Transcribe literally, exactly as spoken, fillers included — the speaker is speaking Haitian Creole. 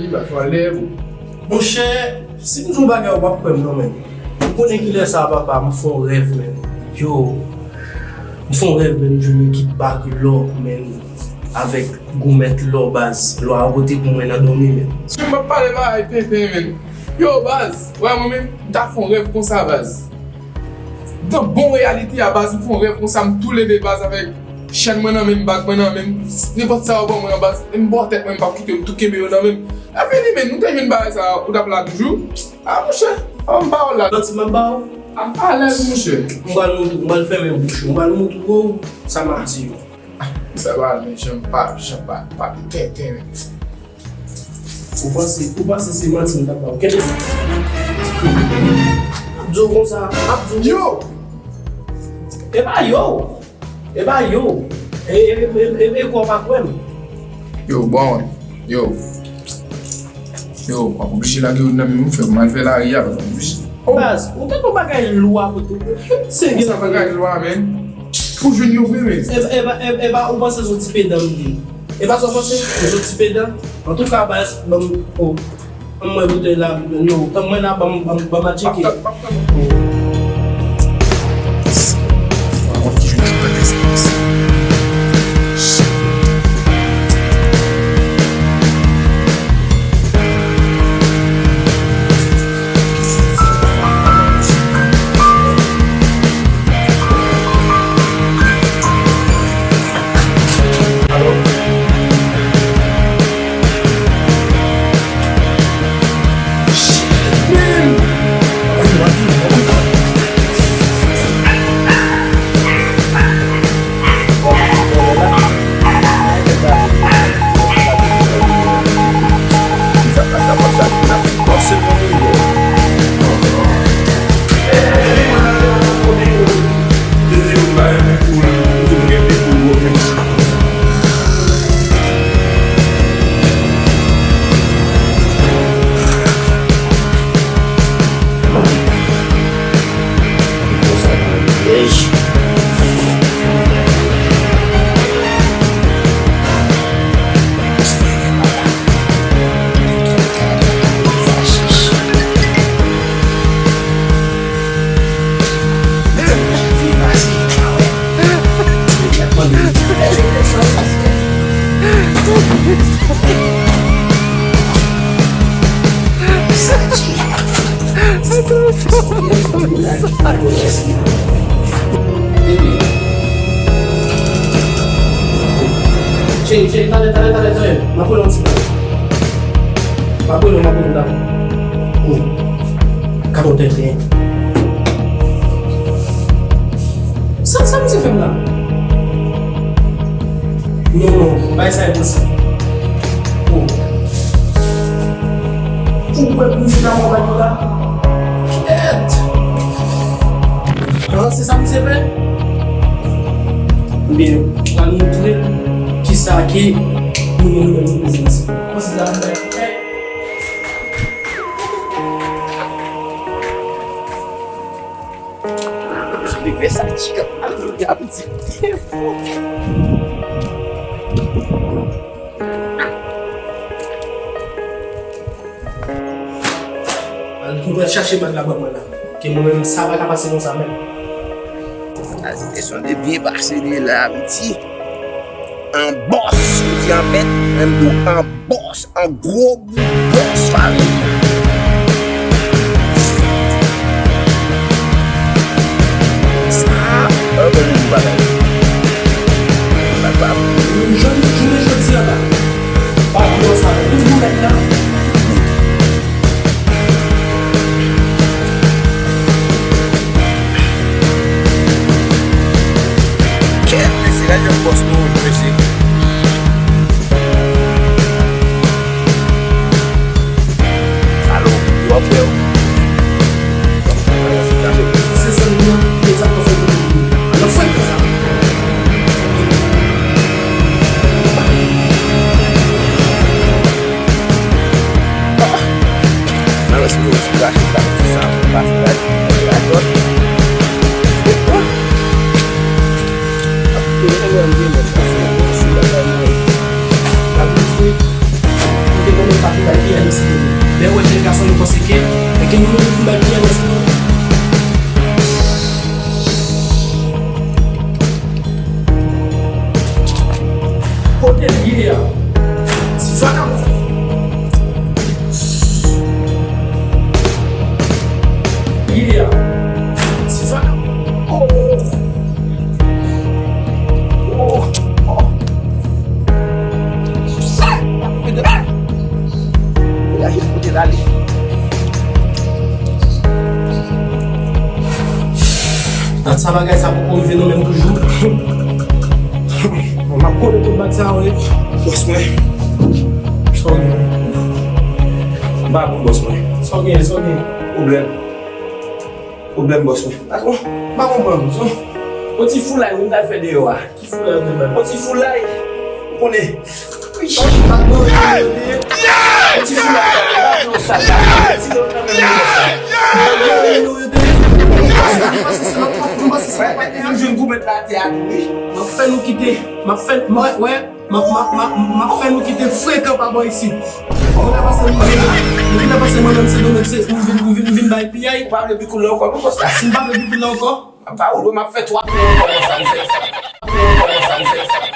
Li pa fè lè pou. Monchè, si m di w bagay, ou p ap kwè m non, men. Ou konnen kilè sa, papa, m fè yon rèv, men. Yo, m fè yon rèv, men, m jwenn yon ekip bag lò, men, avèk goumèt lò, baz. Lò a pote pou mwen nan dòmi, men. Si m ap pale bagay penpen, men. Yo, baz, wè, mwen menm, m ta fè yon rèv konsa, baz. Nan bon reyalite a, baz, m fè yon rèv konsa, m tou leve, baz, avèk chèn mwen nan men m, bag mwen nan men m, nenpòt sa yo ban mwen an, baz, e m bò tèt mwen, m p ap kite yo, m tou kenbe yo nan men m. Epi li menm, nou te jwenn bagay sa, ou t ap la toujou? A, monchè, a, m pa wè w la. Manti m ap ba w? A, alèz, monchè. M pral montre w, m pral fèmen bouch ou, m pral montre w sa m ap di yo. A, sa pa al, men, jan m pa, jan m pa, pa tenten, men. Ou panse, ou panse se manti m t ap ba w? Kenbe sa. M ap di w konsa, m ap di w. Yo! E pa yo! E pa yo! E, e, e, e, e kò w pa kwè m. Yo, bon, yo. Yo, w ap oblije lage yo nan men m, frè m. M al fè lari a, w ap oblije. Baz, ou tande yon bagay lwa kote w. Se gen sa bagay lwa, men. Pou jwenn yo vre, men. E, e, e, e, e pa, ou panse se yon ti pedan m ye? E pa sa w panse? Se yon ti pedan? Antouka, baz, ban m, oh, ban m wè boutèy la, non, tann mwen la, ban m, ban m, ban m al tcheke. Cheri, cheri, talè, talè, talè, talè. M ap rele yon ti bagay. M ap rele, m ap rele, talè. Oh. Gad yon tenten. Sa, sa misye fè m la? Non, non, bagay sa enposib. Oh. Ou kwè pou m fin avè w bagay la? Kèt! Ah, se sa misye fè? Ebyen, m pral montre l kisa ke nou menm nou bezwen. Konsidere m bay kèt. Li fè sa ti kap al li ap di. Al, nou pral chache bag la ban mwen la. Ke mwen menm, sa pa ka pase konsa menm. Sa se kesyon de byen pase li la, piti. An bòs, ou di an mèt, menm tou an bòs, an gwo bout bòs, pare. Sa, an bon bagay. Bagay. Jounen jodi a la, pa bò sa, tout moun la. Kèt, mesye, gade jan bòs nou ret, mesye. Lè w wè jèn gason yo panse ke, e ke nou menm nou bay piyay nan se nou. Kote l ye a? Ti vagabon sa. Ye a. Ti vagabon. Oh. Oh. Oh. Sa. Gad sa bagay sa poko rive nan menm toujou. M ap kole tout bag sa yo wi. Bòs mwen. Sa w gen? M pa bon bòs mwen. Sa w gen? Sa w gen? Pwoblèm. Pwoblèm bòs mwen. Patwon, m pa konprann. Yon ti foulay moun t al fè deyò a. Ki foulay yo te bay? Yon ti foulay. Ou konnen. Wi. Patwon, yo te. Yon ti foulay. Patwon, sa l pa ti lòt nan menm bòs la. Patwon, yo te. M panse se lòt patwon, m panse se lòt patwon. Mwen jwenn goumen la atè a tou wi. M ap fè nou kite. M ap fè, mwen, wè. M ap, m ap, m ap, m ap fè nou kite frekan pa bò isit. Nou gentan panse mwen, nou gentan panse mwen menm se domèt se m vin, m vin, m vin bay piyay. Ou pa vle bikoul la ankò non bòs la? Si m pa vle bikoul la ankò, m ap ba ou dwe, m ap fè twa piyay ankò bòs la, m fè sa. Twa piyay ankò bòs la, m fè sa.